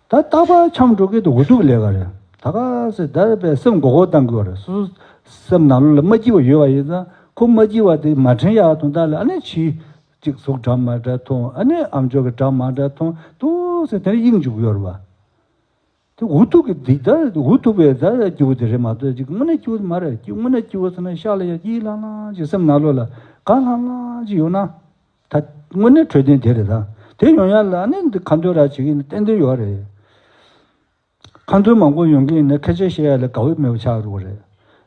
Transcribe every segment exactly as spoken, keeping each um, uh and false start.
ད་རྟག་པར་འཁྱམས་འགྲོ་གི་འདུག་འུ་ཐུག་ལས་ཀ་རེད། ད་ག་ཟེ་ད་པའི་སེམས་མགོ་སྐོར་བཏང་གི་ཡོད་རེད། སོ་སོ་སེམས་ནང་ལོགས་ལ་མ་སྐྱིད་པ་ཡོད་པ་ཡིན་ཙང་ཁོ་མ་སྐྱིད་པ་དེ་མ་དྲན་ཡག་དོན་དག་ལ་ཨ་ནི་ཕྱི་གཅིག་གཟུགས་འདྲ་མ་འདྲ་མཐོང་། ཨ་ནི་ཨམ་ཅོག་གི་འདྲ་མ་འདྲ་མཐོང་འདུག་ཟེ་དེ་ནས་གཡེང་འཇུག་གི་ཡོད་རེད་པ། དེ་འུ་ཐུག་གི་འདི་ད་འུ་ཐུག་པའི་ད་སྐྱིད་པོ་དེ་རེད་མ་གཏོགས་ཅིག་དངོས་གནས་སྐྱིད་པོ་དེ་མ་རེད། སྐྱིད་དངོས་གནས་སྐྱིད་པོ་ཟེར་ན་ཤག་ལ་ཡ་སྐྱིད་ལྷང་ལྷང་ཅིག་སེམས་ནང་ལོགས་ལ་དགའ་ལྷང་ལྷང་ཅིག་ཡོད་ན། ད་དངོས་གནས་འཕྲོད་བསྟེན་དེ་རེད། ད་དེ་ཡོང་ཡ་ལ་ཨ་ནི་འདི་ཁ་འདོན་ར་བྱེད་ཀྱི་ཡིན་ན་ཏན་ཏན་ཡོད་རེད། ཁ་འདོན་མང་པོ་ཡོང་གི་ཡིན་ན་སྐད་ཆ་བཤད་ཡ་ལ་དགའ་བོ་མེད་པ་ཆགས་འགྲོ་གི་རེད།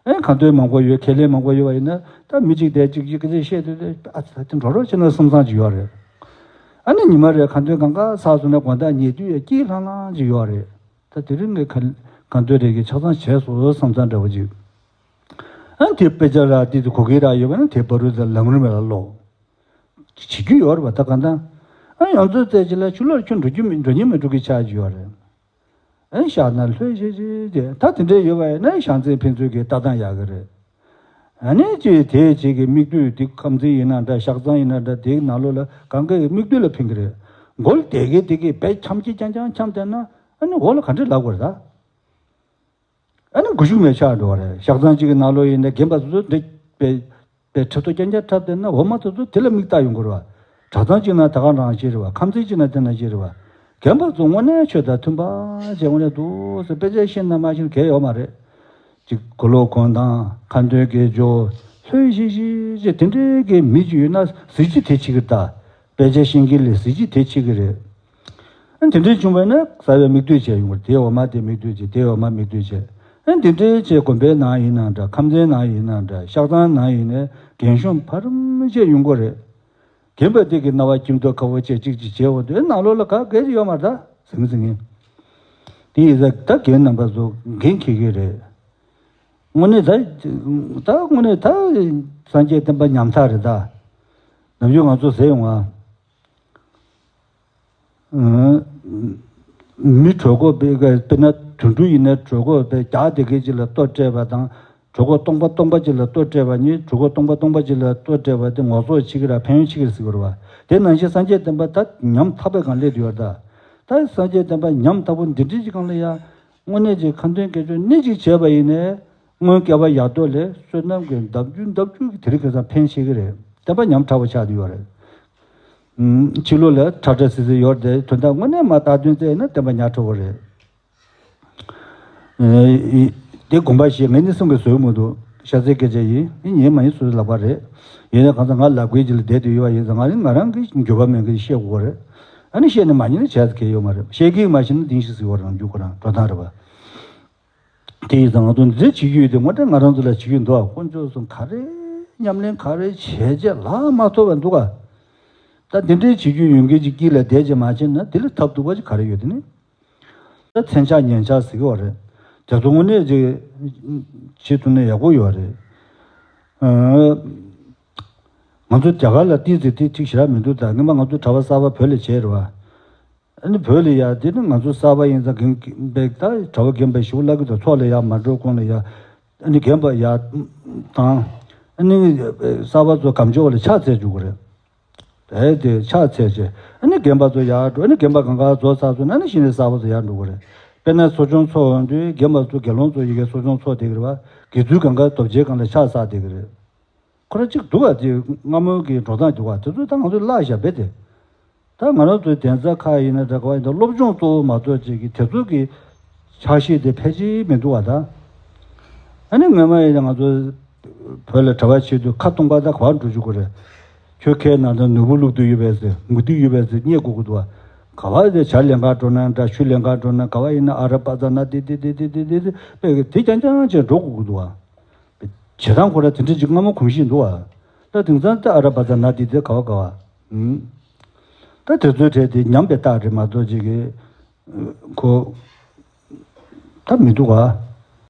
ཨེ་ཁ་འདོན་མང་པོ་ཡོད་ཁས་ལེན་མང་པོ་ཡོད་པ་ཡིན་ན་ད་མི་གཅིག་དེ་གཅིག་གཅིག་སྐད་ཆ་བཤད་དུས་ཨ་ཙི་ད་དེ་འགྲོ་རོགས་བྱེད་ན་བསམ་བསམ་ཅིག་ཡོད་རེད། ཨ་ནི་ཉི་མ་རེ་ཁ་འདོན་གང་ག་ཚར་སོང་ན་དགོང་དག་ཉལ་དུས་ཡ་སྐྱིད་ལྷང་ལྷང་ཅིག་ཡོད་རེད། ད་དེ་རིང་ངས་ཁ་ཁ་འདོན་རེ་གི་ཆ་ཚང་བྱས་སོང་བསམ་ཚང་འདྲ་བོ་ཅིག་ཨ་དེ་དཔེ་ཆ་ར་དེ་དུ་གོ་གི་ར་ཡོད་པ་ན་དེ་བར་དུ་ལམ་རིམ་ལ་ཀློག་བྱེད་རྒྱུ་ཡོད་རེད་པ། ད་གང་ལྟར་ཨ་ཡང་ཚོད་རྩད་ཅིག་ལ་ཆུ་ལོར་ཁྱོད་འགྲོ་རྒྱུ་མི་འགྲོ་ཉེན་མི་འགྲོ་གི་ཆགས་ཀྱི་ཡོད་རེད། ཨེ་ཤག་ན་ལྷོད་ཤེས་ཤེས་དེ་ད་དེ་འདྲས་ཡོད་པ་ཡིན་ན་ཤག་མཚན་ཕན་ཚུན་གྱི་ལྟ་སྟངས་ཡག་གི་རེད། ཨ་ནི་ཅི་དེ་ཅིག་གི་མིག་ལྟོས་དེ་ཁམས་ཚན་ཡིན་ན་འདྲ་ཤག་ཚང་ཡིན་ན་འདྲ་དེའི་ནང་ལོགས་ལ་གང་གའི་མིག་ལྟོས་ལ་ཕན་གི་རེད། མགོ་ལ་བསྡད་གི་དེ་གི་བས་འཁྱམ་གི་རྐྱང་རྐྱང་འཁྱམ་བསྡད་ན་ཨ་ནི་འོག་ལ་ག་འདྲས་ལབ་དགོས་རེད་ད། ཨ་ནི་སྒུལ་ཤུགས་མེད་ཆགས་འགྲོ་བ་རེད། ཤག་ཚང་གཅིག་གི་ནང་ལོགས་ཡིན་ན་རྒན་པ་ཚོ་ཚོ་འདི་པའི་པའི་ཁྲི་ཐོག་རྐྱང་རྐྱང་འཁྲབ་བསྡད་ན་འོ་མ་ཚོ་ཚོ་དེ་ལ་མིག་ལྟ་ཡོང་གི་རེད་བ། གྲྭ་ཚང་གཅིག་ན་དེ་ག་རང་ཞིག་རེད་བ། ཁམས་ཚན་གཅིག་ན་དེ་ན་ཞིག་རེད་བ། རྒན་པ་ཚོ་དངོས་གནས་ཆོས་དང་མཐུན་པ་བྱས་དངོས་གནས་འདུག་ཟེར་དཔེ་ཆ་ཤེས་ན་མ་ཤེས་གལ་ཡོད་མ་རེད། ཅིག་གོ་ལོག་གོན་སྟངས་ཁ་འདོན་དགེ་སྦྱོར་ལྷོད་ཤིག་ཤིག་ཅེས་དེ་འདྲའི་གི་མི་ཅིག་ཡོད་ན་གཟི་བརྗིད་དེ་ཆེ་གི་ད། དཔེ་ཆ་ཤེས་མཁན་ལ་གཟི་བརྗིད་དེ་ཆེ་གི་རེད། ཨ་དེ་འདྲའི་བྱུང་བ་ན་གསར་པའི་མིག་ལྟོས་བྱས་ཡོང་བར་དེའི་འོག་མ་དེ་མིག་ལྟོས་བྱས་དེའི་འོག་མ་མིག་ལྟོས་བྱས། ཨ་དེ་འདྲའི་བྱས་དགོན་པའི་ནང་ཡིན་ན་འདྲ་ཁམས་ཚན་ནང་ཡིན་ན་འདྲ་ཤག་ཚང་ནང་ཡིན་ནའི་རྒན་གཞོན་ཕ་རམ་བཅས་ཡོང་གི་རེད། རྒན་པ་དེ་གི་རྣ་བ་སྐྱིད་མདོག་ཁ་པོ་བྱས་གཅིག་གཅིག་བྱས་འོང་དུས་ཨ་ནང་ལོགས་ལ་ག་གེ་ཡོད་མ་རེད་ད་ཟིང་ཟིང་ངེ། དེ་ཡིན་ཙང་ད་རྒན་རྣམ་པ་ཚོ་འགན་འཁྱེར་གི་རེད། དངོས་གནས་ད་ད་དངོས་གནས་ད་སངས་རྒྱས་བསྟན་པ་ཉམ་ཐག་རེད་ད། ནམ་རྒྱུན་ང་ཚོ་ཟེར་ཡོང་ང་། མི་གྲོད་ཁོག་དཔེ་དཔེར་ན་དུད་འགྲོ་ཡིན་ན་གྲོད་ཁོག་དཔེ་རྒྱགས་དེ་གས་ཅིག་ལ་ལྟོ་སྤྲད་པ་དང་གྲོད་ཁོག་སྟོང་པ་སྟོང་པ་ཅིག་ལ་ལྟོ་སྤྲད་པ་གཉིས་གྲོད་ཁོག་སྟོང་པ་སྟོང་པ་ཅིག་ལ་ལྟོ་སྤྲད་པ་དེ་ངོ་སོ་ཆེ་གི་ར་ཕན་ཡོན་ཆེ་གི་ར་ཟེར་གི་རེད་བ། དེ་ནང་བཞིན་སངས་རྒྱས་བསྟན་པ་ད་ཉམ་ཐག་པའི་སྒང་སླེབས་ཡོད་རེད་ད། ད་སངས་རྒྱས་བསྟན་པ་ཉམ་ཐག་པོ་འདི་འདྲའི་ཅིག་སྒང་ལ་ཡ། དངོས་གནས་ཀྱི་ཁ་འདོན་དགེ་སྦྱོར་སྣེ་གཅིག་བྱས་པ་ཡིན་ནའི་སྔོན་བསྐལ་པ་ཡར་ཐོག་ལས་བསོད་ནམས་ཀྱི་ལྡབ་འགྱུར་ལྡབ་འགྱུར་གྱི་དེ་རིང་ཁ་སང་ཕན་ཤེས་ཀྱི་རེད། བསྟན་པ་ཉམ་ཐག་པ་ཆགས་བསྡད་ཡོད་རེད། ཕྱི་ལོགས་ལ་ཁྲ་ཁྲ་སིལ་སིལ་ཡོད་རེད་དེ་དོན་དག་དངོས་གནས་མ་བརྟག་དོན་བཙལ་ན་བསྟན་པ་ཉམ་ཐག་པོ་རེད། དེ་དགོངས་པ་བཞེས་ངས་ནི་སེམས་ཀྱི་བཟོད་མི་འདུག་ཤ་ཚའི་སྐད་ཆ་ཡིན་ཡིན་མ་ཡིན་སོ་སོའི་ལག་པ་རེད། ཡིན་ན་གང་ཟག་ང་ལབ་དགོས་ཀྱི་ལ་བསྡད་དུ་ཡོད་པ་ཡིན་ཙང་ང་ནི་ང་རང་གི་འགྱོད་པ་མེད་མཁན་བཤད་དགོས་པ་རེད། ཨ་ནི་བཤད་ནས་མ་ཉན་ན་བྱས་ཀྱི་ཡོད་མ་རེད། བཤད་ཀྱི་མ་ཤེས་ན་གཏིང་ཤིག་ཟེར་བ་རང་རྒྱུད་ཁོ་རང་འགྲོ་སྟངས་རེད་པ། དེ་ཡིན་ཙང་ང་ཚོ་འདི་བྱེད་རྒྱུ་ཡོད་དེ་དངོས་གནས་ང་རང་ཚོ་ལ་བྱེད་རྒྱུ་འདུག་ཨ། དཀོན་མཆོག་གསུམ་ག་རེ་ཉམས་ལེན་ག་རེ་བྱས་རྗེས་ལག་མ་ཐོབ་པ་འདུག་ཨ། ད་འདི་འདྲའི་བྱེད་རྒྱུ་ཡོད་མཁན་ཅིག་དཀྱིལ་ལ་བསྡད་རྗེས་མ་བྱས་ན་དེ་ལས་ཐབས་སྡུག་པ་ཅིག་ག་རེ་ཡོད་དེ་ནི། ད་མཚན་ཆགས་ངན་ཆགས་ཟེར་གི་བ་རེད། དེ་ཚོ་དངོས་གནས་ཅིག་བྱེད་ཐུབ་ན་ཡག་པོ་ཡོད་རེད། ང་ཚོ་རྒྱ་གར་ལ་ཏི་ཙི་ཏི་ཐིག་ཞེ་དྲག་མི་འདུག་ད་སྔོན་མ་ང་ཚོ་གྲྭ་པ་གསར་པ་བོད་ལ་བྱས་རེད་བ། ཨ་ནི་བོད་ལ་ཡ་དེ་ནི་ང་ཚོ་གསར་པ་ཡིན་ཙང་རྒན་པའི་ད་གྲྭ་པ་རྒན་པ་ཞིག་བླ་གི་ད་ཚོགས་ལ་ཡ་མ་འགྲོ་གོང་ལ་ཡ། ཨ་ནི་རྒན་པ་ཡ་དང་། ཨ་ནི་གསར་པ་ཚོ་སྒམ་ཆོག་ལ་ཕྱག་འཚལ་འཇུག་གི་རེད། ཨེ་དེ་ཕྱག་འཚལ་བྱས་ཨ་ནི་རྒན་པ་ཚོ་ཡར་འགྲོ། ཨ་ནི་རྒན་པ་གང་ག་རྫོགས་ཚར་སོང་ན་ཨ་ནི་གཞི་ནས་གསར་པ་ཚོ་ཡར་འགྲོ་གི་རེད། དཔེར་ན་གསོ་སྦྱོང་ཚོགས་ཡོང་དུས་རྒན་པ་ཚོ་དགེ་སློང་ཚོ་ཡི་གེ་གསོ་སྦྱོང་ཚོགས་བསྡད་ཀྱི་རེད་བ། དགེ་ཚུལ་གང་ག་རྡོ་རྗེ་སྒང་ལ་ཕྱག་འཚལ་བསྡད་ཀྱི་རེད། ཁོ་རང་གཅིག་འདུག་བ། དེ་སྔ་མོའི་གི་འགྲོ་སྟངས་འདུག་བ། དེ་ཚོ་ད་ང་ཚོས་བརླག་བཞག་པས་དེ། ད་ང་རང་ཚོའི་གདན་ས་ཁག་ཡིན་ན་འདྲ་ག་བ་ཡིན་ན་སློབ་སྦྱོང་གཙོ་བོ་མ་གཏོགས་ཅིག་གི་དེ་ཚོ་གི་ཕྱག་བཞེས་དེ་ཕལ་ཆེར་མི་འདུག་བ་ད། ཨ་ནི་སྔོན་མ་ཡིན་ན་ང་ཚོ་བོད་ལ་གྲྭ་པ་བྱེད་དུས་ཁ་སྟོང་པ་ད་ག་བ་འགྲོ་བཅུག་གི་རེད། ཁྱོད་ཁའི་ནང་ད་ནོར་བུ་བླུགས་དུས་ཡོད་པས་ཟེར་མུ་ཏིག་ཡོད་པས་ཟེར་རྙེད་དགོས་ཀྱི་འདུག་བ། ག་བ་དེ་ཇ་ལེན་གར་འགྲོ་ན་འདྲ་ཆུ་ལེན་གར་འགྲོ་ན་ག་བ་ཡིན་ན་ཨ་ར་པ་ཙ་ན་དེ་དེ་དེ་དེ་དེ་དེ་དེ་དཔེ་གི་དེ་རྐྱང་རྐྱང་བྱས་འགྲོ་དགོས་ཀྱི་འདུག་བ། བྱེད་སྟངས་ཁོ་ར་དེ་འདྲ་ཅིག་སྔ་མོ་གོམས་གཤིས་འདུག་བ། ད་དེང་སང་ད་ཨ་ར་པ་ཙ་ན་དེ་དེ་ག་བ་ག་བ། ཨུམ། ད་དེ་ཚོའི་གྲས་དེ་ཉམས་པའི་རྟགས་རེད་མ་གཏོགས་ཅིག་གི། ཁོ། ད་མི་འདུག་ག་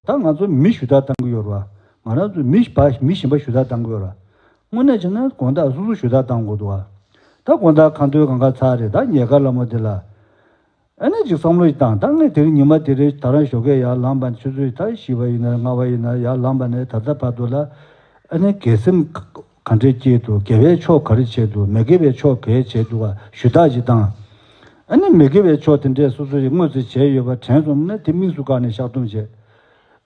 ད་ང་ཚོ་མི་ཞུ་དག་བཏང་གི་ཡོད་རེད་བ། ང་རང་ཚོ་མི་བ་མི་གཞན་པ་ཞུ་དག་བཏང་གི་ཡོད་རེད་བ། དངོས་གནས་བྱས་ན་དགོང་དག་སོ་སོ་ཞུ་དག་བཏང་དགོས་འདུག་བ། ད་དགོང་དག་ཁ་འདོན་གང་ག་ཚར་རེད། ད་ཉལ་ཁ་ལ་མོ་དེ་ལ། ཨ་ནི་ཅིག་བསམ་བློ་ཞིག་བཏང་། ད་ངས་དེ་རིང་ཉི་མ་དེ་རིང་ད་རང་ཞོགས་ཀས་ཡར་ལངས་པ་ནས་ཆུ་ཚོད་ད་བཞི་པ་ཡིན་ན་ལྔ་པ་ཡིན་ན་ཡར་ལངས་པ་ནས་ད་ལྟ་བར་དུ་ལ། ཨ་ནི་དགེ་སེམས་ག་འདྲས་སྐྱེས་འདུག་དགེ་བའི་ཕྱོགས་ག་རེ་བྱས་འདུག་མི་དགེ་བའི་ཕྱོགས་ག་རེ་བྱས་འདུག་བ་ཞུ་དག་ཅིག་བཏང་། ཨ་ནི་མི་དགེ་བའི་ཕྱོགས་དེ་འདྲས་སོ་སོ་ཡིས་དངོས་སུ་བྱས་ཡོད་པ་དྲན་སོང་ན་དེ་དམིགས་སུ་བཀར་ནས་བཤགས་སྡོམ་བྱེད།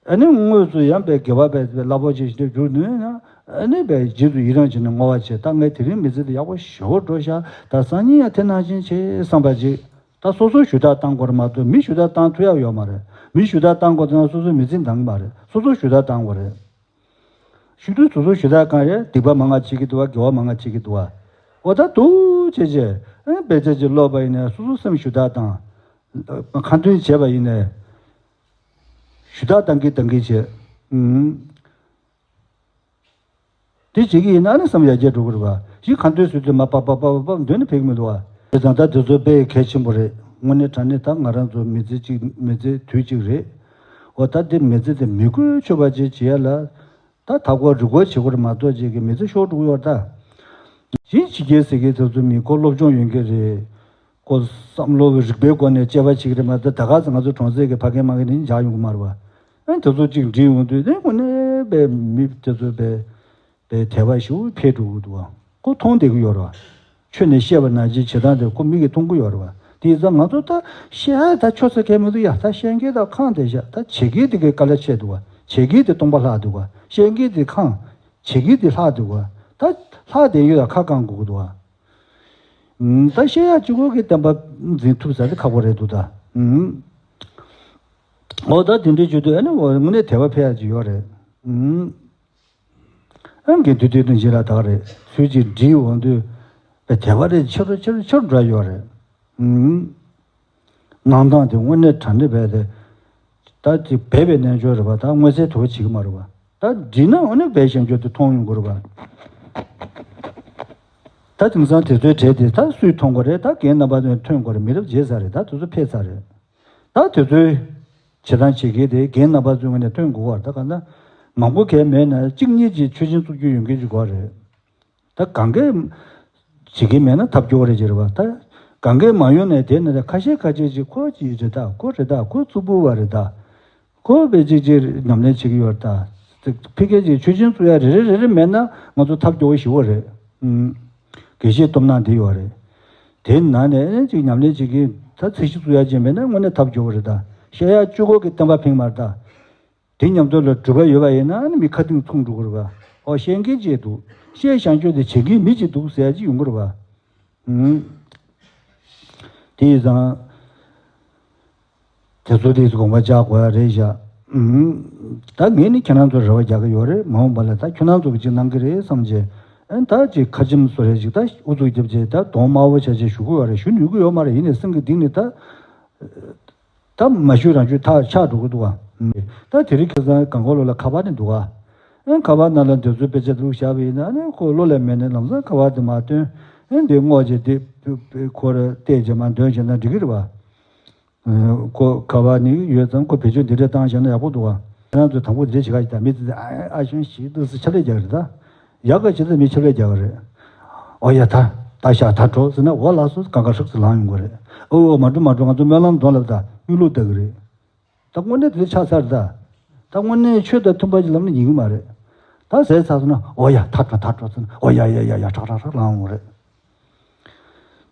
ཨ་ནི་དངོས་སུ་ཡང་པའི་དགེ་བ་པའི་རླབས་པོ་ཆེ་ཞིག་གྱུར་ནུས་ན། ཨ་ནི་པའི་རྗེས་སུ་ཡི་རང་བྱས་ནས་བསྔོ་བ་བྱེད། ད་ངས་དེ་རིང་མི་ཚེ་འདི་ཡག་པོ་ཞེ་པོ་འགྲོ་ཤག་ད་སང་ཉིན་ཡང་དེ་ནང་བཞིན་བྱེད་བསམ་པ་ཅིག་ད་སོ་སོ་ཞུ་དག་བཏང་དགོས་རེད་མ་གཏོགས་མི་ཞུ་དག་བཏང་ཐུབ་ཡག་ཡོད་མ་རེད། མི་ཞུ་དག་བཏང་དགོས་དེ་ན་སོ་སོའི་མི་ཚེ་འདང་གི་མ་རེད། སོ་སོ་ཞུ་དག་བཏང་དགོས་རེད། ཞུ་དུས་སོ་སོ་ཞུ་དག་གང་རེད། སྡིག་པ་མང་ང་བྱེད་ཀྱི་འདུག་བ། དགེ་བ་མང་ང་བྱེད་ཀྱི་འདུག་བ། འོ་ད་འདུག་བྱས་བྱས་ཨ་ནི་དཔེ་ཆ་ཅིག་ཀློག་པ་ཡིན་ནའི་སོ་སོ་སེམས་ཞུ་དག་བཏང་། ཁ་འདོན་བྱས་པ་ཡིན་ནའི་ཞུ་དག་བཏང་གི་བཏང་གི་བྱས། ཨུམ། དེ་བྱེད་ཀྱི་ཡིན་ན་ཨ་ནི་བསམ་ཡར་རྒྱས་འགྲོ་གི་རེད་བ། གཞི་ཁ་འདོན་ཟེར་དུས་མར་པ་པ་པ་པ་པ་འདོན་ནས་ཕེབས་ཀྱི་མི་འདུག་བ། བྱས་ཙང་ད་དེ་ཚོ་དཔེ་གལ་ཆེན་པོ་རེད། དངོས་གནས་དྲང་གནས་ད་ང་རང་ཚོ་མི་ཚེ་གཅིག་མི་ཚེ་དུས་གཅིག་རེད། འོ་ད་དེ་མི་ཚེ་དེ་མི་བཀོལ་ཆོག་པ་ཅིག་བྱེད་ཡ་ལ། ད་ད་ཁོ་རི་མགོ་བྱེད་དགོས་རེད་མ་གཏོགས་ཅིག་གི་མི་ཚེ་ཤོར་འགྲོ་གི་ཡོད་རེད་ད། གཞི་ཕྱི་རྒྱལ་ཟེར་མཁན་དེ་ཚོ་མི་ཁོ་སློབ་སྦྱོང་ཡོད་མཁན་རེད། ཁོ་བསམ་བློ་རིག་པའི་སྒོ་ནས་དཔྱད་པ་བྱེད་ཀྱི་རེད་མ་གཏོགས་ད་ག་ཚོད་ང་ཚོ་གྲོང་གསེབ་ཀྱི་ཕ་རྒན་མ་རྒན་ནི་འཇགས་ཡོང་གི་མ་རེད་བ། ཨ་དེ་ཚོ་གཅིག་འདྲིས་ཡོང་དུས་དེ་དངོས་གནས་པའི་མི་དེ་ཚོ་པའི་པའི་དད་པ་ཞེ་པོ་འཕེལ་འགྲོ་གི་འདུག་བ། ཁོ་མཐོང་བསྡད་ཀྱི་ཡོད་རེད་བ། ཆོས་ནས་བཤད་པ་ནང་བཞིན་བྱེད་སྟངས་དེ་ཁོ་མིག་གིས་མཐོང་གི་ཡོད་རེད་བ། དེ་ཡིན་ཙང་ང་ཚོ་ད་བཤད་ད་ཆོག་ས་གལ་མི་འདུག་ཡ། ད་བཤད་མཁན་དང་ཁེངས་བསྡད་ཤག་ད་བྱེད་མཁན་དེ་གའི་དཀའ་ལས་ཆེ་འདུག་བ། བྱེད་མཁན་དེ་སྟོང་པ་ལྷག་འདུག་བ། བཤད་མཁན་དེ་ཁེངས། བྱེད་མཁན་དེ་ལྷག་འདུག་བ། ད་ལྷག་བསྡད་ཡོད་ལ་ཁ་བསྐང་དགོས་ཀྱི་འདུག་བ། ད་བཤད་ཡག་གཅིག་པོ་གི་བསྟན་པ་འཛིན་ཐུབ་ས་དེ་ཁག་པོ་རེད་འདུག་ད། ཨུམ། འོ་ད་དེ་འདྲའི་བརྗོད་དུས་ཨ་ནི་འོ་དངོས་གནས་དད་པ་འཕེལ་ཡག་ཅིག་ཡོད་རེད། ཨུམ། ཨ་ནི་དགེ་འདུན་སྡེ་དང་ཞིག་ལ་ད་ག་རེད། སུས་ཅིག་འདྲིས་འོང་དུས་དཔེ་དད་པ་རེ་ཆེ་རུ་ཆེ་རུ་ཆེ་རུ་འགྲོ་ཡོད་རེད། ཨུམ། གནང་སྟངས་དེ་དངོས་གནས་དྲང་གནས་བས་དེ། ད་ཅིག་སྦས་པའི་རྣལ་འབྱོར་རེད་པ། ད་མངོན་གསལ་དོད་པོ་བྱེད་ཀྱི་མ་རེད་པ། ད་འདྲིས་ན་འོ་ན་སྦས་ཞབས་ཀྱུ་དེ་མཐོང་ཡོང་གི་རེད་པ། ད་དེང་སང་དེ་ཚོའི་གྲས་དེ་ད་སུས་མཐོང་དགོས་རེད། ད་རྒན་རྣམ་པ་ཚོས་ཐོན་དགོས་རེད། མི་རབས་བརྗེས་ཚར་རེད། ད་དེ་ཚོ་ཕེབས་ཚར་རེད། ད་དེ་ཚོའི་བྱེད་སྟངས་བྱེད་མཁན་དེ་རྒན་རྣམ་པ་ཚོའི་ངོས་ནས་ཐོན་དགོས་པ་རེད། ད་གང་ལྟར་མང་པོ་གལ་མེད་ན་གཅིག་གཉིས་ཀྱིས་ཆོས་ཆེན་བཙུགས་རྒྱུ་ཡོང་མཁན་ཅིག་དགོས་རེད། ད་གང་གས་བྱེད་ཀྱི་མེད་ན་ཐབས་སྐྱོ་བོ་རེད་ཅེས་རེད་བ། ད་གང་གས་མ་ཡོང་ནས་དེ་ནས་ཁ་ཤས་ཁ་ཤས་ཅིག་ཁོ་ཅིག་རེད་ད། ཁོ་རེད་ད། ཁོ་རྩུབ་པོ་བ་རེད་ད། ཁོ་བས་ཅིག་ཅིག་ཉམས་ལེན་བྱེད་ཀྱི་ཡོད་རེད་ད། ཕ་གིར་ཅིག་ཆོས་ཆེན་བཙུགས་ཡ་རེ་རེ་རེ་རེ་མེད་ན་ང་ཚོ་ཐབས་སྐྱོ་བོ་ཞེ་པོ་རེད། ཨུམ། དགེ་བཤེས་སྟོབས་ནག་འདི་ཡོད་རེད། དེ་ནང་ནས་ཅིག་ཉམས་ལེན་བྱེད་ཀྱི་ད་ཚད་གཞི་བཙུགས་ཡ་ཅིག་མེད་ན་དངོས་གནས་ཐབས་སྐྱོ་བོ་རེད་ད། བཤད་ཡ་གཅིག་པོ་གི་བསྟན་པ་ཕིང་མ་རེད་ད། དེ་མཉམ་དུ་ལ་གྲུབ་པ་ཡོད་པ་ཡིན་ན་ཨ་ནི་མི་ཁ་གཏིང་མཚུངས་འགྲོ་གི་རེད་པ། ཨོ་བཤད་མཁན་ཅིག་འདུག། བཤད་བྱང་ཆོས་དེ་བྱེད་མཁན་མི་ཅིག་འདུག་ཟེར་ཡ་ཅིག་ཡོང་གི་རེད་པ། ཨུམ། དེ་ཡིན་ཙང་། དེ་ཚོ་དེ་ཚོ་དགོངས་པ་འཇགས་དགོས་ཡ་རེད་བཞག། ཨུམ། ད་ངས་ནི་ཁྱེད་རང་ཚོར་རེ་བ་རྒྱག་གི་ཡོད་རེད། མ་འོངས་པ་ལ་ད་ཁྱོད་རང་ཚོ་གི་ཅིག་གནང་གི་རེད་བསམ་བྱས། ཨ་ནི་ད་ཅིག་ཁ་ཆེམས་བཟོ་རེ་ཅིག་ད་ཨུ་ཚུགས་རྒྱབ་བྱས་ད་གདོང་དམར་པོ་བྱས་བྱས་ཞུ་གི་ཡོད་རེད། ཞུ་ནུས་ཀྱི་ཡོད་མ་རེད། ཡིན་ནའི་སེམས་ཀྱི་གཏིང་ནས་ད། ད་མ་ཞུས་རང་ཞུས་ཐག་ཆགས་འགྲོ་གི་འདུག་ག། ད་དེ་རིང་ཁ་སང་གང་གོ་ལོ་ལ་ཁ་པར་ནི་འདུག་ག། ཨ་ཁ་པར་ནང་ལ་འདོད་ཚུལ་དཔེ་ཆ་བླུགས་བཞག་པ་ཡིན་ན་ཨ་ནི་ཁོ་བློ་ལ་མེད་ནས་ལམ་སང་ཁ་པར་དེ་མ་བཏོན། ཨ་འདི་སྔོག་བྱས་དེ་ཁོ་ར་བལྟས་བྱས་མ་འདོན་བྱས་ན་འགྲིག་གི་རེད་བ། ཁོ་ཁ་པར་ནི་ཡོད་ཙང་ཁོ་བེད་སྤྱོད་འདི་འདྲ་བཏང་བཞག་ན་ཡག་པོ་འདུག་ག། ཁྱེད་རང་ཚོས་དང་པོ་འདི་འདྲ་བྱེད་ཁ་ཞིག་དང་མི་ཚེ་འདི་ཨ་ཨ་ཞང་ཞིག་ཏུ་སི་ཆ་ལས་རྒྱག་གི་རེད་ད། ཡག་ག་ཇི་ལྟར་མི་ཆེ་བས་རྒྱག་གི་རེད། ཨོ་ཡ་ད། ད་ཤ་ད་འགྲོ་ཟེར་ན་འོ་ལགས་སོ་གང་ག་ཧྲག་ཙི་ལངས་ཡོང་གི་རེད། ཨོ་མ་འགྲོ་མ་འགྲོ་ང་ཚོ་སྨོན་ལམ་འདོན་ལབ་ད་དངུལ་ལུག་ལྟ་གི་རེད། ད་དངོས་གནས་དེ་ཆགས་ཚར་ད། ད་དངོས་གནས་ཆོས་དང་མཐུན་པ་ཅིག་ལབ་ན་ཉན་གི་མ་རེད། ད་ཟས་ཚར་སོང་ན་ཨོ་ཡ་ད་འགྲོ་ད་འགྲོ་ཟེར་ན་ཨོ་ཡ་ཡ་ཡ་ཡ་ཧྲག་ཧྲག་ཧྲག་ལངས་ཡོང་གི་རེད།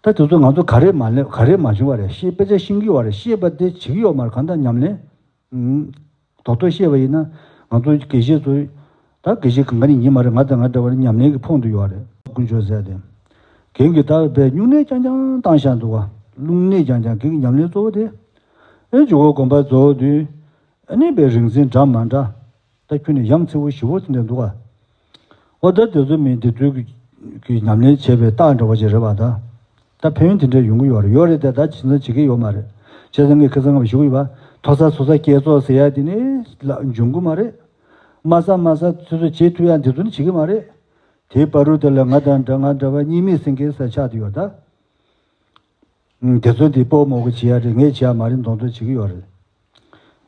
ད་དེ་ཚོ་ང་ཚོ་ག་རེ་མ་ལབ་ག་རེ་མ་བྱུང་བ་རེད། ཤེས་དཔེ་ཆ་ཤེས་ཀྱི་ཡོད་རེད། ཤེས་པ་དེ་བྱེད་ཀྱི་ཡོད་མ་རེད། གང་ལྟར་ཉམས་ལེན། རྡོག་རྡོག་བཤད་པ་ཡིན་ན་ང་ཚོ་དགེ་བཤེས་ཚོ་ད་དགེ་བཤེས་གང་ག་ནས་ཡིན་མ་རེད། ང་དང་ང་འདྲ་བ་ནི་ཉམས་ལེན་གྱི་ཕོངས་འདུ་ཡོད་རེད། དཀོན་མཆོག་ཟེར་ཏེ། རྒན་གྱིས་ད་བས་སྨྱུང་གནས་རྐྱང་རྐྱང་བཏང་བཞག་འདུག་ག། སྨྱུང་གནས་རྐྱང་རྐྱང་རྒན་གྱི་ཉམས་ལེན་གཙོ་བོ་དེ། ཨེ་ཇོ་བོ་དགོན་པ་རྫོགས་དུས་ཨ་ནི་བས་རིག་འཛིན་འདྲ་མ་འདྲ། ད་ཁྱོད་ནི་ཡང་ཚེ་བོ་ཞི་བོ་དེ་འདྲ་འདུག་ག། འོ་ད་དེ་ཚོ་མི་འདི་ཚོའི་གི་ཉམས་ལེན་བྱས་པའི་རྟགས་འདྲ་བོ་ཅིག་རེད་པ་ད། ད་ཕན་ཡོན་དེ་འདྲ་ཡོང་གི་ཡོད་རེད། ཡོད་རེད་དེ་ད་ཇི་ཙམ་བྱེད་ཀྱི་ཡོད་མ་རེད། བྱས་ཙང་ངས་ཁ་སང་ངས་ཞུ་གི་ཡོད་པ། མཐོ་ས་མཐོ་ས་བསྐྱེད་རྫོགས་ཟེར་ཡ་དེ་ནི་ལ་འབྱུང་གི་མ་རེད། དམའ་ས་དམའ་ས་སོ་སོ་བྱེད་ཐུབ་ཡ་འདི་ཚོ་ནི་བྱེད་ཀྱི་མ་རེད། དེའི་བར་དུ་དེ་ལ་ང་དང་འདྲ་ང་འདྲ་བ་གཉིས་མེད་སེང་གེ་ས་ཆགས་བསྡད་ཡོད་ད། དེ་ཚོ་འདི་སྤོ་མོ་གི་བྱེད་ཡ་རེད། ངས་བྱེད་ཡ་མ་རེད་མདོག་མདོག་བྱེད་ཀྱི་ཡོད་རེད།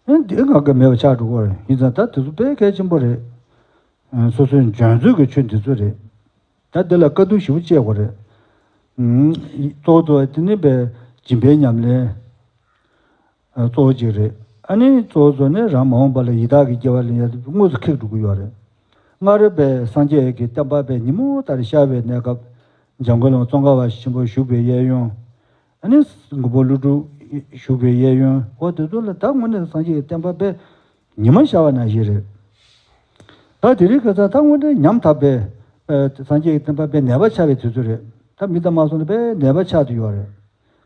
ཨེ་འདི་ང་ག་མེད་པ་ཆགས་འགྲོ་གི་རེད། ཡིན་ཙང་ད་དེ་ཚོ་དཔེ་གལ་ཆེན་པོ་རེད། སོ་སོའི་འཇོན་ཚོད་ཀྱི་ཆོས་འདི་ཚོ་རེད། ད་འདི་ལ་དཀའ་སྡུག་ཞེ་པོ་སྤྱད་དགོས་རེད། གཙོ་བོ་གཙོ་བོ་དེ་ནི་བས་སྦྱིན་པའི་ཉམས་ལེན་གཙོ་བོ་གཅིག་རེད། ཨ་ནི་གཙོ་བོ་གཙོ་ནི་རང་མ་འོངས་པ་ལ་ཡི་དྭགས་ཀྱི་སྐྱེ་བ་ལེན་ཡ་དེ་དངོས་སུ་ཁེགས་འགྲོ་གི་ཡོད་རེད། སྔར་བས་སངས་རྒྱས་ཀྱི་བསྟན་པ་བས་ཉིན་མོ་ལྟར་ཤར་བའི་གནས་སྐབས་འཇམ་མགོན་བླ་མ་ཙོང་ཁ་པ་ཆེན་པོ་བཞུགས་པའི་གཡས་གཡོན། ཨ་ནི་མགོན་པོ་ཀླུ་སྒྲུབ་བཞུགས་པའི་གཡས་གཡོན་འོ་དེ་ཚོ་ལ་ད་དངོས་གནས་སངས་རྒྱས་ཀྱི་བསྟན་པ་དཔེ་ཉི་མ་ཤར་བ་ནང་བཞིན་རེད། ད་དེ་རིང་ཁ་སང་ད་དངོས་གནས་ཉམ་ཐག་པའི་ཨ་སངས་རྒྱས་ཀྱི་བསྟན་པ་དཔེ་ནད་པ་ཆགས་པའི་དུས་ཚོད་རེད། ད་མི་དང་མ་སོང་ན་དཔེ་ནད་པ་ཆགས་བསྡད་ཡོད་རེད།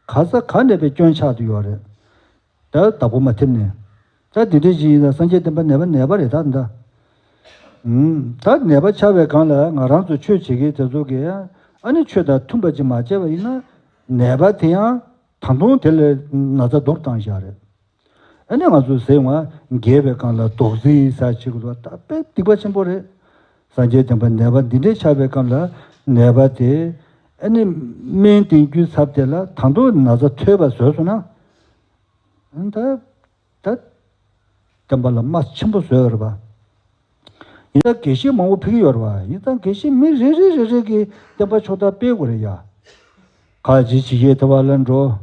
ག་ས་ག་ནས་དཔེ་སྐྱོན་ཆགས་བསྡད་ཡོད་རེད། ད་བདག་པོ་མ་ཐེབས་ནས། ད་དེ་འདྲ་ཞིག་ཡིན་ན་སངས་རྒྱས་བསྟན་པ་ནད་པ་ནད་པ་རེད་ད་ད། ཨུམ། ད་ནད་པ་ཆགས་པའི་སྒང་ལ་ང་རང་ཚོ་ཆོས་བྱེད་མཁན་དེ་ཚོ་གིས་ཨ་ནི་ཆོས་དང་མཐུན་པ་ཅིག་མ་བྱས་པ་ཡིན་ན་ནད་པ་དེ་ཡང་ད་དུང་དེ་ལས་ན་ཚ་མདོར་བཏང་བཞག་རེད། ཨ་ནི་ང་ཚོ་ཟེར་བ་རྒས་པའི་སྒང་ལ་རྡོག་རྫིས་ཟ་བྱེད་དགོས་ལ་ད་དཔེ་སྡིག་པ་ཆེན་པོ་རེད། སངས་རྒྱས་བསྟན་པ་ནད་པ་འདི་འདྲའི་ཆགས་པའི་སྐབས་ལ་ནད་པ་དེ་ཨ་ནི་སྨན་བསྟེན་རྒྱུའི་ཚབ་དེ་ལ་ད་དུང་ན་ཚ་ཐོས་པ་བཟོས་སོང་ན། ད་ད་བསྟན་པ་ལ་རྨ་ཆེན་པོ་བཟོས་ཡོད་རེད་པ། ཡིན་ད་དགེ་བཤེས་མང་པོ་ཕེབས་ཀྱི་ཡོད་རེད་པ། ཡིན་ད་དགེ་བཤེས་མི་རེ་རེ་རེ་རེ་གིས་བསྟན་པ་ཕྱོགས་མཐར་སྤེལ་དགོས་རེད་ཡ། ཁ་ཅིག་ཇི་སྐད་བདེ་བ་ལ་འགྲོ།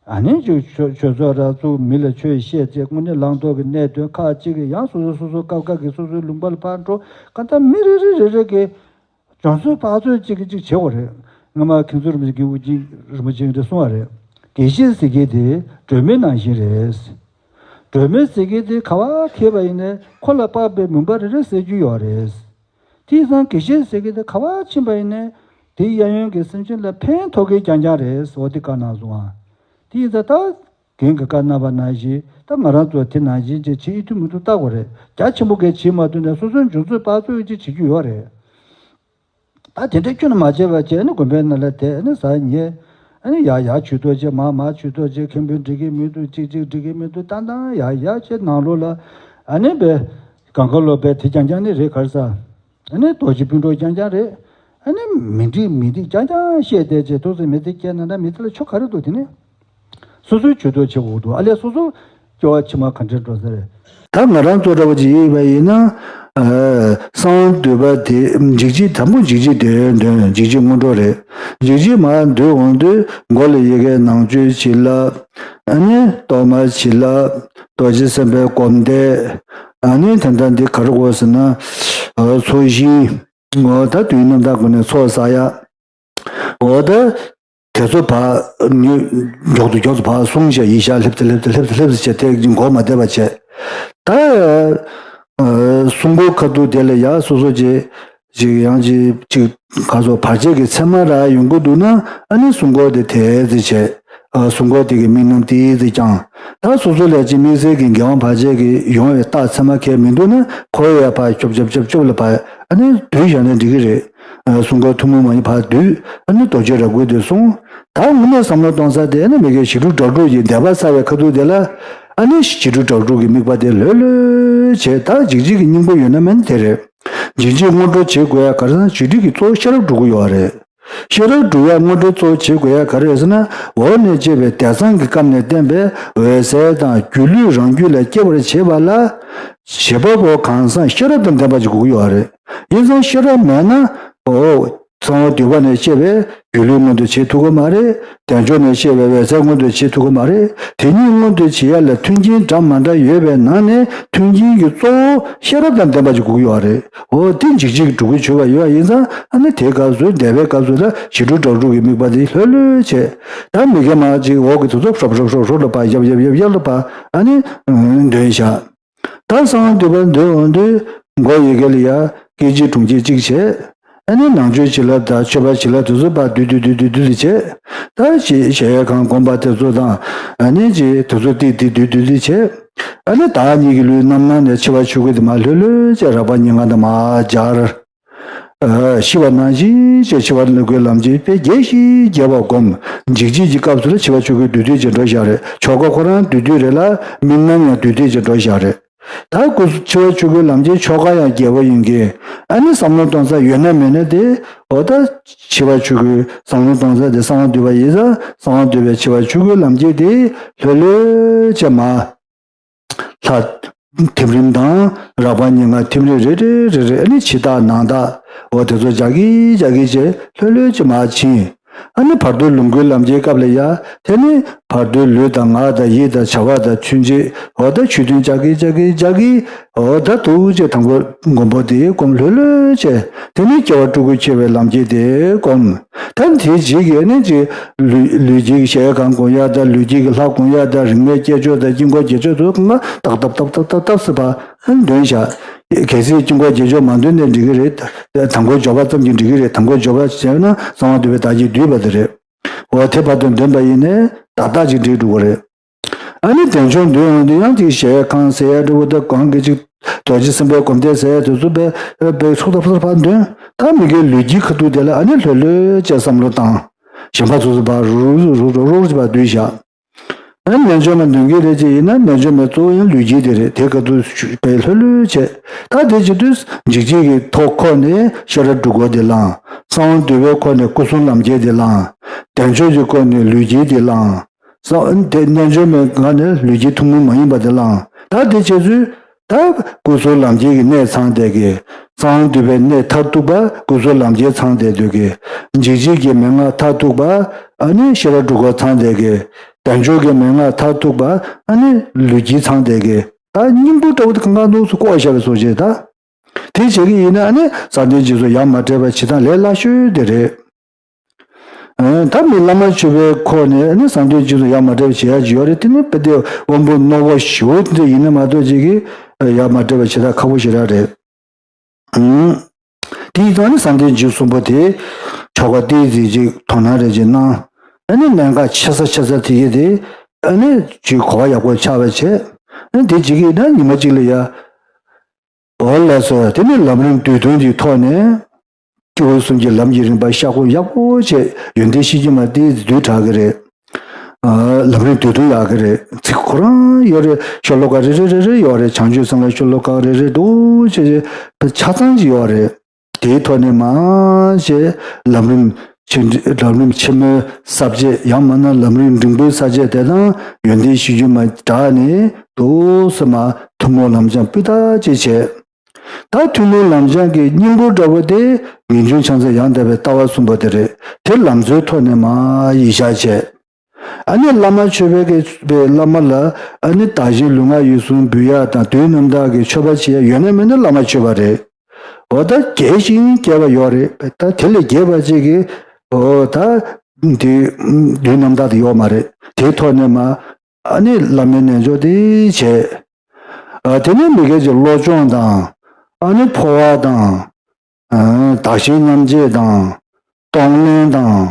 ཨ་ནི་ཅིག་ཆོས་ཆོས་ཚོགས་ར་བཙུགས་མི་ལ་ཆོས་བཤད་ཅེས་དངོས་གནས་བླང་དོར་གྱི་གནད་དོན་ཁག་ཅིག་གི་ཡང་སོ་སོ་སོ་སོ་སྐབས་ཁག་གི་སོ་སོའི་ལུང་པ་ལ་ཕར་འགྲོ། གང་ལྟར་མི་རེ་རེ་རེ་རེ་གིས་བྱང་སོའི་བག་ཚོད་ཅིག་གི་ཅིག་བྱེད་དགོས་རེད། སྔ་མ་མཁན་ཟུར་རིན་པོ་ཆེ་དབུ་ཅན་རིན་པོ་ཆེ་འདི་གསུང་བ་རེད། དགེ་བཤེས་ཟེར་མཁན་དེ་སྒྲོན་མེ་ནང་བཞིན་རེད། སྒྲོན་མེ་ཟེར་མཁན་དེ་ག་བ་འཁེལ་བ་ཡིན་ནའི་ཁོ་ལ་དཔག་པའི་མུན་པ་རེ་རེ་སེལ་རྒྱུ་ཡོད་རེད། དེ་ཡིན་ཙང་དགེ་བཤེས་ཟེར་མཁན་དེ་ག་བ་ཕྱིན་པ་ཡིན་ནའི་དེའི་གཡས་གཡོན་གྱི་སེམས་ཅན་ལ་ཕན་ཐོགས་མཁན་རྐྱང་རྐྱང་རེད་ཟེར་བ་དེ་བཀའ་གནང་སོང་ཨ། དེ་ཡིན་ཙང་ད། རྒན་གྱིས་བཀའ་གནང་བ་ནང་བཞིན་ད་ང་རང་ཚོ་དེ་ནང་བཞིན་ཅིག་བྱེད་ཡིད་ཐུབ་མི་ཐུབ་བལྟ་དགོས་རེད། རྒྱ་ཆེན་པོ་གས་བྱེད་མ་ཐུབ་ནས་སོ་སོའི་འབྱུང་རྩོལ་དཔག་ཚོད་ཅིག་བྱེད་རྒྱུ་ཡོད་རེད། ད་དེ་འདྲ་ཁྱོན་ནས་མ་བྱས་པ་བྱས་ནས་དགོན་པའི་ནང་ལ་བསྡད་ནས་ཟ་ཉལ། ཨ་ནི་ཡར་ཡར་ཇུས་གཏོགས་བྱེད། མར་མར་ཇུས་གཏོགས་བྱེད། མཁན་པོས་འགྲིག་གི་མི་འདུག་ཅིག་ཅིག་འགྲིག་གི་མི་འདུག་ཏན་ཏན་ཡར་ཡར་བྱས་ནང་ལོགས་ལ་ཨ་ནི་བས་གང་ག་ལོ་བས་དེ་རྐྱང་རྐྱང་ནི་རེད་ག་རེ་ཟ། ཨ་ནི་རྡོ་རྗེ་སྤུན་གྲོགས་རྐྱང་རྐྱང་རེད། ཨ་ནི་མི་འགྲིག་མི་འགྲིག་རྐྱང་རྐྱང་བཤད་བསྡད་བྱས་ཐུགས་སེམས་མི་ཚེ་སྐྱེལ་ན་འདྲ་མི་ཚེ་ལ་ཆོ་ག་རེ་འདུག་དེ་ནི། སོ་སོའི་ཇུས་གཏོགས་བྱེད་དགོས་འདུག་ཨ་ལས་སོ་སོ་སྐྱོ་བ་ཕྱི་མ་ག་འདྲ་འགྲོ་ས་རེད། ད་ང་རང་ཚོ་འདྲ་བོ་ཅིག་ཡིན་པ་ཡིན་ན། ཨ་གསང་བ་འདུས་པ་དེ་འཇིགས་བྱེད་དང་པོ་འཇིགས་བྱེད་དེ་འདོན་འཇིགས་བྱེད་སྔོན་འགྲོ་རེད། འཇིགས་བྱེད་མར་འདུས་འོང་དུས་མགོ་ལ་ཡི་གེ་ནང་མཆོད་བྱེད་ལ། ཨ་ནི་གཏོར་མ་བྱེད་ལ། རྡོ་རྗེ་སེམས་དཔའི་སྒོམ་བཟླས། ཨ་ནི་ད་ལྟ་འདི་ག་རེ་དགོས་ཟེར་ན། ཚོགས་ཞིང་། འོ་ད་དུས་རྣམ་དག་སྒོ་ནས་ཚོགས་བསགས་ཡ། འོ་ད། དེ་ཚོ་ཕར་ཉོ་མགྱོགས་དུ་མགྱོགས་དུ་ཕར་སོང་བྱས་ཡིན་ཤག་སླེབས་ཏེ་སླེབས་ཏེ་སླེབས་ཏེ་སླེབས་ཏེ་བྱས་དེ་མགོ་མ་བདེ་བ་བྱས། ད། སྲུང་འཁོར་ཁ་ཐུག་དེ་ལ་ཡ་སོ་སོ་ཅིག་ཅིག་ཡང་ཅིག་ཅིག་ག་ཚོད་བར་ཆད་ཀྱི་མཚན་མ་རག་ཡོང་གི་འདུག་ན་ཨ་ནི་སྲུང་འཁོར་དེ་དེ་ཙི་བྱས། སྲུང་འཁོར་དེ་གི་དམིགས་རྣམ་དེ་ཙི་བསྐྱངས། ད་སོ་སོ་ལས་ཅིག་དམིགས་བསལ་གྱི་འགལ་བ་བར་ཆད་ཀྱི་ཡོང་བའི་རྟགས་མཚན་མ་གང་མི་འདུག་ན་ཁོ་ཡ་ཕར་ཅོབ་ཅོབ་ཅོབ་ཅོབ་ལ་ཕར་ཨ་ནི་སྡོད་བཞག་ན་འགྲིག་གི་རེད། སྲུང་འཁོར་ཐུན་མོང་མ་ཡིན་ཕར་སྡོད། ཨ་ནི་རྡོ་རྗེ་རབ་དགོན་དེ་སོང་། ད་དངོས་གནས་བསམ་བློ་གཏོང་ས་དེ་ཨ་ནི་མི་དགེ་བྱི་ཁྲུ་དྲག་དྲུག་གི་འདས་པ་བསགས་པའི་ཁ་ཐུག་དེ་ལ། ཨ་ནི་བྱི་ཁྲུ་དྲག་དྲུག་གི་དམིགས་པ་དེ་ལྷོད་ལྷོད་བྱས་ད་འཇིགས་བྱེད་ཀྱི་སྙིང་པོ་ཡོད་ན་མེད་ན་དེ་རེད། འཇིགས་བྱེད་སྔོན་འགྲོ་བྱེད་དགོས་ཡ་ག་རེ་ཟེར་ན་བྱི་ཁྲི་གི་གཙོ་བོ་ཤེས་རབ་སྒྲུབ་ཀྱི་ཡོད་རེད། ཤེས་རབ་སྒྲུབ་ཡ་སྔོན་འགྲོ་གཙོ་བོ་བྱེད་དགོས་ཡ་ག་རེ་ཟེར་ན་འོག་ནས་སྐྱེས་པའི་དད་སེམས་ཀྱི་སྐབས་ནས་བསྟན་པའི་འོད་གསལ་དང་སྒྱུ་ལུས་རང་རྒྱུད་ལ་སྐྱེ་བར་བྱེད་པ་ལ། བྱེད་པ་པོ་གང་ཟག་ཤེས་རབ་དང་ལྡན་པ་ཅིག་དགོས་ཀྱི་ཡོད་རེད། ཡིན་ཙང་ཤེས་རབ་མེད་ན་འོ། གསང་བ་འདུས་པ་ནས་སྐྱེས་པའི་སྒྱུ་ལུས་མངོན་དུ་བྱེད་ཐུབ་ཀྱི་མ་རེད། བདེ་མཆོག་ནས་སྐྱེས་པའི་འོད་གསལ་མངོན་དུ་བྱེད་ཐུབ་ཀྱི་མ་རེད། དེ་གཉིས་མངོན་དུ་བྱེད་ཡ་ལ་མཐུན་རྐྱེན་འདྲ་མ་འདྲ་ཡོད་པའི་ནང་ནས་མཐུན་རྐྱེན་གྱི་གཙོ་བོ་ཤེས་རབ་དང་ལྡན་པ་ཅིག་དགོས་ཀྱི་ཡོད་རེད། འོ་དེ་འཇིགས་བྱེད་ཀྱི་སྒྲུབ་ཀྱི་བྱེད་པ་ཡོད་པ་ཡིན་ཙང་ཨ་ནི་དེའི་སྐབས་སུ་འདས་པའི་སྐབས་སུ་ལ་བྱི་ཁྲུ་དྲག་དྲུག་གི་དམིགས་པ་དེ་ལྷོད་ལྷོད་བྱས། ད་མི་དགེ་མ་ཅིག་འོག་གི་དུས་ཚོད་ཧྲོབ་ཧྲོབ་ཧྲོབ་ཧྲོབ་ལ་ཕར་ཡབ་ཡབ་ཡབ་ཡབ་ལ་ཕར་ཨ་ནི་འདོན་བཞག་ད་གསང་བ་འདུས་པ་འདོན་འོང་དུས་མགོ་ཡི་གེ་ལ་ཡ་སྐད་ཅིག་དྲུང་ཅིག་གཅིག་བྱས། ཨ་ནི་ནང་མཆོད་བྱེད་ལ་ད་མཆོད་པ་བྱེད་ལ་དུས་ཚོད་པ་བསྡུས་བསྡུས་བསྡུས་བསྡུས་བསྡུས་ལ་བྱས། ད་གཞལ་གཞལ་ཡས་ཁང་སྒོམ་པ་དེ་ཚོ་དང་ཨ་ནི་ཅིག་དུས་ཚོད་ཏིག་ཏིག་བསྡུས་བསྡུས་ལ་བྱས། ཨ་ནི་བདག་ཉིད་ཀྱི་ལུས་རྣམ་སྣང་ནས་འཆི་བ་ཆོས་སྐུ་དེ་མར་ལྷོད་ལྷོད་བྱས་རགས་པ་ཉེར་ལྔ་དང་མར་སྦྱར། ཤི་བ་ནང་བཞིན་བྱས་འཆི་བ་ལ་འགོད་ལམ་གྱི་དཔེ་རྒྱས་ཤིང་རྒྱས་པར་བསྒོམ། འཇིགས་བྱེད་ཀྱི་སྐབས་སུ་ལ་འཆི་བ་ཆོས་སྐུ་བསྡུས་བསྡུས་ཀྱིས་འགྲོ་བཞག་རེད། ཆོ་ག་ཁོ་རང་བསྡུས་བསྡུས་རེད་ལ་དམིགས་རྣམ་ཡང་བསྡུས་བསྡུས་ཀྱིས་འགྲོ་བཞག་རེད། ད་སྐུ་འཆི་བ་ཆོས་སྐུའི་ལམ་གྱི་ཆོ་ག་ཡང་རྒྱས་པ་ཡིན་གྱི། ཨ་ནི་བསམ་བློ་གཏོང་ས་ཡོད་ན་མེད་ན་དེ་འོ་ད་འཆི་བ་ཆོས་སྐུའི་བསམ་བློ་གཏོང་ས་དེ་གསང་བ་འདུས་པ་ཡིན་ཙང་གསང་བ་འདུས་པའི་འཆི་བ་ཆོས་སྐུའི་ལམ་གྱི་དེ་ལྷོད་ལྷོད་བྱས་མར། ལྷ་ཐིམ་རིམ་དང་རགས་པ་ཉེར་ལྔ་ཐིམ་རིམ་རེ་རེ་རེ་རེ་ཨ་ནི་ཕྱི་ཐག་ནང་ཐག་འོ་དེ་ཚོ་རྒྱག་གི་རྒྱག་གི་བྱས་ལྷོད་ལྷོད་ཅིག་མར་ཕྱིན། ཨ་ནི་བར་དོའི་ལོངས་སྐུའི་ལམ་གྱི་སྐབས་ལ་ཡ། དེ་ནི་བར་དོའི་ལུས་དང་ངག་དང་ཡིད་དང་བྱ་བ་དང་མཚོན་བྱེད། འོ་ད་ཆོས་མཐུན་ལྕགས་ཀྱི་ལྕགས་ཀྱི་ལྕགས་ཀྱི། འོ་ད་ཐུགས་རྗེ་དང་པོ་མགོན་པོ་དེ་བསྒོམ་ལྷོད་ལྷོད་བྱས། དེ་ནི་སྐྱེ་བ་སྤྲུལ་སྐུ་འཁྱིལ་བའི་ལམ་གྱི་དེ་བསྒོམ། ད་དེའི་རྗེས་ཀྱི་ནི་ཅིག་ལུས་ལུས་དཀྱིལ་གྱི་གཞལ་ཡས་ཁང་བསྒོམ་ཡ་དང་། ལུས་དཀྱིལ་གྱི་ལྷ་བསྒོམ་ཡ་དང་། རིག་མའི་སྐྱེས་མཆོག་དང་དཀྱིལ་འཁོར་གྱི་སྐྱེས་མཆོག་ཚོ་གང་ག་ཏག་ཏག་ཏག་ཏག་ཏག་ཏག་སེ་ཕར་འདོན་བཞག། གལ་སྲིད་དཀྱིལ་འཁོར་གྱི་སྐྱེས་མཆོག་མ་འདོན་ནའི་འགྲིག་གི་རེད། དང་པོའི་སྦྱོར་བ་ཙམ་གྱིས་འགྲིག་གི་རེད། དང་པོའི་སྦྱོར་བ་བྱས་ན་གསང་བ་འདུས་པའི་བདག་ཉིད་འདུས་པ་དེ་རེད། འོ་དེ་བར་དུ་འདོན་པ་ཡིན་ནའི་ཏག་ཏག་ཅིག་འགྲིག་འགྲོ་གི་རེད། ཨ་ནི་བདེ་མཆོག་འདོན་ཡོང་དུས་ཡང་ཅིག་གཞལ་ཡས་ཁང་ཟེར་ཡ་འདྲ་བོ་དང་། གང་གི་ཅིག་རྡོ་རྗེ་སེམས་དཔའི་སྒོམ་བཟླས་ཟེར་ཡ་དེ་ཚོ་དཔེ་དཔེ་ཚུགས་ཐབས་སར་ཕར་འདོན། ད་མི་དགེ་ལུས་དཀྱིལ་ཁ་ཐུག་དེ་ལ་ཨ་ནི་ལྷོད་ལྷོད་བྱས་བསམ་བློ་བཏང་། གཞན་པ་ཚོ་ཚོ་ཕར་རུག་རུག་རུག་རུག་རུག་ཅིག་ཕར་བསྡུས་བཞག། ཨ་ནི་རྣལ་འབྱོར་མ་འདོན་གྱི་རེད་ཅེས་ཡིན་ན། རྣལ་འབྱོར་མའི་གཙོ་བོ་ཡང་ལུས་དཀྱིལ་དེ་རེད། དེ་ག་དུས་དཔེ་ལྷོད་ལྷོད་བྱས། ད་དེ་བྱེད་དུས་འཇིགས་བྱེད་ཀྱི་ཐོག་ཁོ་ནས་ཤེས་རབ་སྒྲུབ་སྐོར་དེ་བླངས། གསང་བ་འདུས་པའི་ཁོ་ནས་སྐུ་གསུམ་ལམ་ཁྱེར་དེ་བླངས། བདེ་མཆོག་གི་སྐོར་ནས་ལུས་དཀྱིལ་དེ་བླངས། གསང་དེ་རྣལ་འབྱོར་མའི་ངང་ནས་ལུས་དཀྱིལ་ཐུན་མོང་མ་ཡིན་པ་དེ་བླངས། ད་དེ་བྱེད་ཚུལ། ད་སྐུ་གསུམ་ལམ་ཁྱེར་གྱི་གནད་ཚང་བསྡད་ཀྱི། གསང་བ་འདུས་པའི་གནད་མཐར་ཐུག་པ་སྐུ་གསུམ་ལམ་ཁྱེར་ཚང་བསྡད་སྡོད་ཀྱི། འཇིགས་བྱེད་ཀྱི་མན་ངག་མཐར་ཐུག་པ་ཨ་ནི་ཤེས་རབ་སྒྲུབ་སྐོར་ཚང་བསྡད་ཀྱི། བདེ་མཆོག་གི་མན་ངག་མཐར་ཐུག་པ་ཨ་ནི་ལུས་དཀྱིལ་ཚང་བསྡད་ཀྱི། ད་སྙིང་པོ་ལྟ་བུ་དེ་གང་ག་ནུས་སུ་བཀོད་བཞག་པའི་བཟོ་བྱས། ད་དེ་བྱེད་ཀྱི་ཡིན་ན་ཨ་ནི་གསང་བདེ་སྦྱིན་སོགས་ཡ་མ་བྲལ་བ་བྱེད་སྟངས་ལས་སླ་ཤོས་དེ་རེད། ཨ། ད་མི་བླ་མ་མཆོད་པའི་ཁོག་ནས་ནི་གསང་འདུས་སྤྱི་ཚོགས་ཡ་མ་བྲལ་བ་བྱེད་ཡ་ཅིག་ཡོད་རེད། དེ་ནི་དཔེ་དེ་དབང་པོ་རྣོ་བོ་ཞེ་པོ་དེ་ཡིན་ན་མ་གཏོགས་ཅིག་གིས་ཡ་མ་བྲལ་བ་བྱེད་ཡ་ཁག་པོ་ཞེ་དྲག་རེད། ཨང་། དེ་ཡིན་ཙང་ནི་གསང་འདུས་སྤྱི་གསུམ་པོ་དེ་ཆོ་ག་ཏོག་ཙམ་ཅིག་དོ་སྣང་རེ་ཅིག་གནང་། ཨ་ནི་གནད་འགག་ཆེ་ས་ཆེ་ས་དེ་གི་དེ་ཨ་ནི་ཅིག་གོ་བ་ཡག་པོ་ཆགས་པ་བྱས། ཨ་ནི་དེ་ཅིག་གིས་ན་ཉི་མ་གཅིག་ལ་ཡ། འོ་ལགས་སོ། དེ་ནི་ལམ་རིམ་བསྡུས་དོན་གྱི་ཐོག་ནས། སྐྱེས་བུ་གསུམ་གྱི་ལམ་གྱི་རིམ་པ་ཤར་སྒོམ་ཡག་པོ་བྱས། ཡོན་ཏན་ཤེས་བྱེད་མ་ཏོག་ཙམ་བསྡུས་དྲགས་ཀྱི་རེད། ཨ། ལམ་རིམ་བསྡུས་དོན་ཡག་གི་རེད། ཚིག་ཁོ་རང་ཡོད་རེད། ཤོ་ལོ་ཀ་རེ་རེ་རེ་རེ་ཡོད་རེད། བྱང་ཆུབ་སེམས་ལ་ཤོ་ལོ་ཀ་རེ་རེ་འདུག་བྱས་བྱས་ཆ་ཚང་ཅིག་ཡོད་རེད། དེའི་ཐོག་ནས་མར་བྱས་ལམ་རིམ་ཆེན། ལམ་རིམ་ཆེན་མོའི་ས་བཅད། ཡང་མིན་ན་ལམ་རིམ་འབྲིང་པོའི་ས་བཅད་དེ་དང་ཡོན་ཏན་ཤེས་བྱེད་མ་སྦྲགས་ནས་འདུག་སེ་མར་ཐུན་མོང་ལམ་སྦྱང་སྤུས་དག་ཅིག་བྱས། ད་ཐུན་མོང་ལམ་སྦྱང་གི་སྙིང་པོ་འདྲ་བོ་དེ་ངེས་འབྱུང་ཕྱག་མཚན་ཡང་དག་པའི་ལྟ་བ་གསུམ་པོ་དེ་རེད། དེ་ལམ་སྲོལ་ཐོག་ནས་མར་ཡིད་བཞག་བྱས། ཨ་ནི་བླ་མ་མཆོད་པའི་གི་བླ་མ་ལ་ཨ་ནི་བདག་གཞན་ལུས་ངག་ཡིད་གསུམ་འབུལ་ཡ་དང་། དུས་རྣམ་དག་གི་མཆོད་པ་བྱེད་ཡ་ཡོད་ན་མེད་ན་བླ་མ་མཆོད་པ་རེད། འོ་ད་རྒྱས་ཤིང་རྒྱས་པ་ཡོད་རེད། ད་དེ་ལས་རྒྱས་པ་ཅིག་གི་འོ་ད་དེ་དུས་རྣམ་དག་དེ་ཡོད་མ་རེད། དེའི་ཐོག་ནས་མར་ཨ་ནི་བླ་མའི་རྣལ་འབྱོར་དེ་བྱས། ཨ། དེ་ནས་མི་དགེ་གི་བློ་སྦྱོང་དང་། ཨ་ནི་འཕོ་བ་དང་། ཨ། བདག་གཞན་མཉམ་བརྗེ་དང་། གཏོང་ལེན་དང་།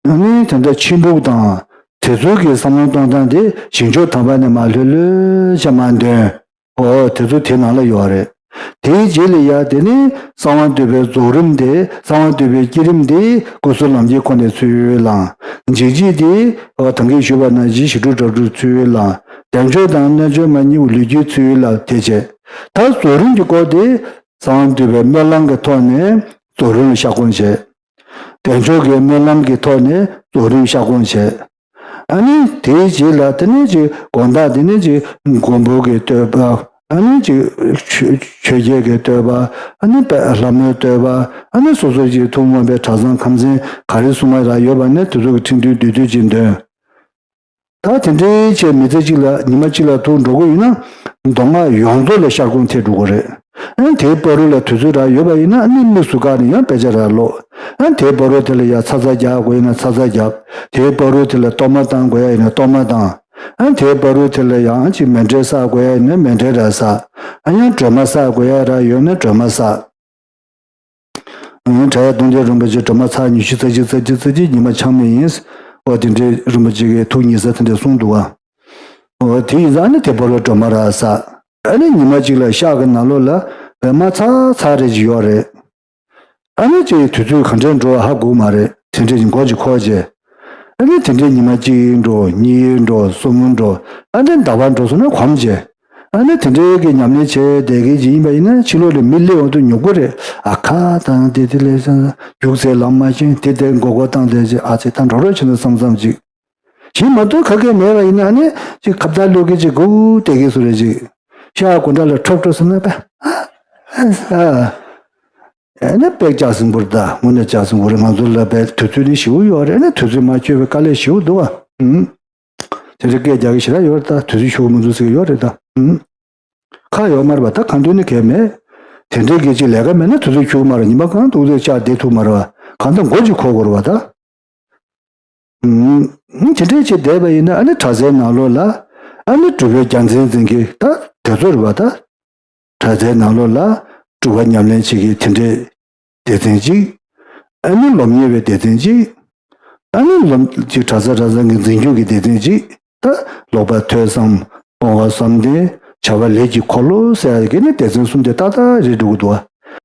ཨ་ནི་དེ་འདྲ་ཕྱིན་དྲུག་དང་། དེ་ཚོའི་གི་བསམ་བློ་གཏོང་སྟངས་དེ་ཞིང་སྦྱོར་དམ་པ་ནས་མར་ལྷོད་ལྷོད་བྱས་མར་འདོན། འོ་དེ་ཚོ་དེ་ནང་ལ་ཡོད་རེད། དེའི་རྗེས་ལ་ཡ་དེ་ནི་གསང་བ་འདུས་པའི་རྫོགས་རིམ་དེ། གསང་བ་འདུས་པའི་བསྐྱེད་རིམ་དེ་སྐུ་གསུམ་ལམ་གྱི་ཁོངས་ནས་ཚུར་བླངས། འཇིགས་བྱེད་དེ་འོ་ད་གིན་ཞུས་པ་ནང་བཞིན་ཞི་ཁྲོ་སྒྲ་སྒྲོགས་ཚུར་བླངས། བདེ་མཆོག་དང་རྣལ་འབྱོར་མ་གཉིས་པོ་ལུས་དཀྱིལ་ཚུར་བླངས། དེ་བྱས། ད་རྫོགས་རིམ་གྱི་སྐོར་དེ་གསང་བ་འདུས་པའི་སྨོན་ལམ་གྱི་ཐོག་ནས་རྫོགས་རིམ་ལ་ཤར་སྒོམ་བྱས། བདེ་མཆོག་གི་སྨོན་ལམ་གྱི་ཐོག་ནས་རྫོགས་རིམ་ཤར་སྒོམ་བྱས། ཨ་ནི་དེའི་རྗེས་ལ་དེ་ནས་ཅིག་དགོང་དག་དེ་ནས་ཅིག་མགོན་པོ་གི་བསྟོད་པ། ཨ་ནི་ཅིག་ཆོས་ཆོས་རྒྱལ་གྱི་བསྟོད་པ། ཨ་ནི་དཔལ་ལྷ་མོའི་བསྟོད་པ། ཨ་ནི་སོ་སོ་ཅིག་ཐུགས་སྨོན་པའི་གྲྭ་ཚང་ཁམས་ཚན་ག་རེ་གསུང་མ་རག་ཡོད་པ་ནས་དེ་ཚོ་གི་ཁྲིད་འདོན་བསྡུས་བསྡུས་ཅིག་འདོན། ད་དེ་འདྲའི་བྱས་མི་ཚེ་གཅིག་ལ་ཉི་མ་གཅིག་ལ་ཐུག་འགྲོ་གི་ཡིན་ན་མདོ་སྔགས་ཡོངས་རྫོགས་ལ་ཤར་སྒོམ་ཐེབས་འགྲོ་གི་རེད། ཨ་ནི་དེའི་བར་དུ་ལ་དུས་ཚོད་རག་ཡོད་པ་ཡིན་ན་ཨ་ནི་དམིགས་སུ་བཀར་ནས་ཡང་དཔེ་ཆ་རག་ཀློག། ཨ་ནི་དེའི་བར་དུ་དེ་ལ་ཡང་ཚ་ཚ་རྒྱག་དགོས་ཡིན་ན་ཚ་ཚ་རྒྱབ། དེའི་བར་དུ་དེ་ལ་གཏོར་མ་བཏང་དགོས་ཡ་ཡིན་ན་གཏོར་མ་བཏང་། ཨ་ནི་དེའི་བར་དུ་དེ་ལ་ཡང་ཅིག་མཎྜལ་བསག་དགོས་ཡ་ཡིན་ན་མཎྜལ་རག་བསག། ཨ་ཡང་སྒྲོལ་མ་བསག་དགོས་ཡ་རག་ཡོད་ན་སྒྲོལ་མ་བསག། ཨང་། བྲག་གཡབ་སྟོང་རྒྱལ་རིན་པོ་ཆེ་སྒྲོལ་མ་ཚར་ཉི་ཤུ་རྩ་གཅིག་རྩ་གཅིག་རྩ་གཅིག་ཉི་མ་འཆང་མི་ཡིན། འོ་དེ་འདྲའི་རིན་པོ་ཆེ་གིས་ཐུགས་ཉེ་ས་དེ་འདྲ་གསུངས་འདུག་བ། འོ་དེ་ཡིན་ཙང་ཨ་ནི་དེ་བར་དུ་སྒྲོལ་མ་རག་བསག། ཨ་ནི་ཉི་མ་གཅིག་ལ་ཤག་གི་ནང་ལོགས་ལ་པད་མ་ཚ་ཚ་རེ་ཅིག་ཡོད་རེད། ཨ་ནི་ཅིག་དུས་ཚོད་ག་འདྲས་འགྲོ་བ་ཧ་གོ་མ་རེད། དེ་འདྲས་མགོ་ཅིག་འཁོར་བྱས། ཨ་ནི་དེ་འདྲས་ཉི་མ་གཅིག་འགྲོ། གཉིས་འགྲོ། གསུམ་འགྲོ། ཨ་ནི་ཟླ་བ་འགྲོ་སོང་ན་གོམས་བྱས། ཨ་ནི་དེ་འདྲའི་གི་ཉམས་ལེན་བྱས་བསྡད་མཁན་ཅིག་ཡིན་པ་ཡིན་ན་ཕྱི་ལོགས་ལ་མི་སླེབས་འོང་དུས་ཉོབ་པོ་རེད། ཨ་ཁ་དང་དེ་དེ་ལས་སང་རྒྱུགས་ཚེ་ལམ་མ་ཤེས་དེ་དེ་མགོ་སྐོར་བཏང་བསྡད་ཅིག། ཨ་ཙི་ད་འགྲོ་རོགས་བྱས་ན་བསམ་བསམ་ཅིག་བྱེད་མ་གཏོགས་ཁ་སྐད་མེད་པ་ཡིན་ན་ཨ་ནི་ཅིག་ཁ་བརྡ་གློད་མཁན་ཅིག་སྒུག་བསྡད་མཁན་བཟོ་རེད་ཅིག། ཤག་སྒོ་འགྲམ་ལ་ཁྲོབ་ཁྲོབ་སོང་ན་པ། ཨ་ཨ། ཨ་ནི་དཔེ་ལྕགས་སྲིན་པོ་རེད། ད་དངོས་གནས་ལྕགས་སྲིན་པོ་རེད། ང་ཚོ་ལ་དཔེ་དུས་ཚོད་ནི་ཞེ་པོ་ཡོད་རེད། ཨ་ནི་དུས་ཚོད་མ་འཁྱོལ་བའི་དཀའ་ལས་ཞེ་པོ་འདུག་བ། ཨུམ། དེ་འདྲ་སྐད་རྒྱག་གི་ཞེ་དྲག་ཡོད་རེད། ད་དུས་ཚོད་འཁྱོལ་གི་མི་འདུག་ཟེར་གི་ཡོད་རེད་ད། ཨུམ། ཁག་ཡོད་མ་རེད་པ། ད་གང་འདོད་ནི་གལ་མེད། དེ་འདྲའི་སྐད་ཅིག་ལས་ཀ་མེད་ན་དུས་ཚོད་འཁྱོལ་གི་མ་རེད། ཉི་མ་གང་ཐུག་ཚེ་ལྕགས་བསྡད་ཐུབ་མ་རེད་བ། གང་ལྟར་མགོ་ཅིག་འཁོར་དགོས་རེད་བ་ད། ཨུམ། དེ་འདྲའི་ཅིག་བསྡད་པ་ཡིན་ན་ཨ་ནི་གྲྭ་སའི་ནང་ལོགས་ལ་ཨ་ནི་སྒྲུབ་པའི་རྒྱལ་མཚན་འཛིན་གྱི་ད་དེ་ཚོ་རེད་བ་ད། གྲྭ་སའི་ནང་ལོགས་ལ་སྒྲུབ་པ་ཉམས་ལེན་བྱེད་ཀྱི་དེ་འདྲའི་སྡེ་ཚན་གཅིག་ཨ་ནི་སློབ་གཉེར་བའི་སྡེ་ཚན་གཅིག་ཨ་ནི་སློབ་ཅིག་གྲྭ་ས་གྲྭ་ཚང་གི་འཛིན་སྐྱོང་གི་སྡེ་ཚན་གཅིག་ད་ལོག་པ་ཐོས་བསམ་སྤོང་བ་བསམ་གཏན་བྱ་བ་ལས་ཀྱི་འཁོར་ལོ་ཟེར་ཡ་གི་ནི་སྡེ་ཚན་གསུམ་དེ་ཏག་ཏག་རེད་འགྲོ་གི་འདུག་བ།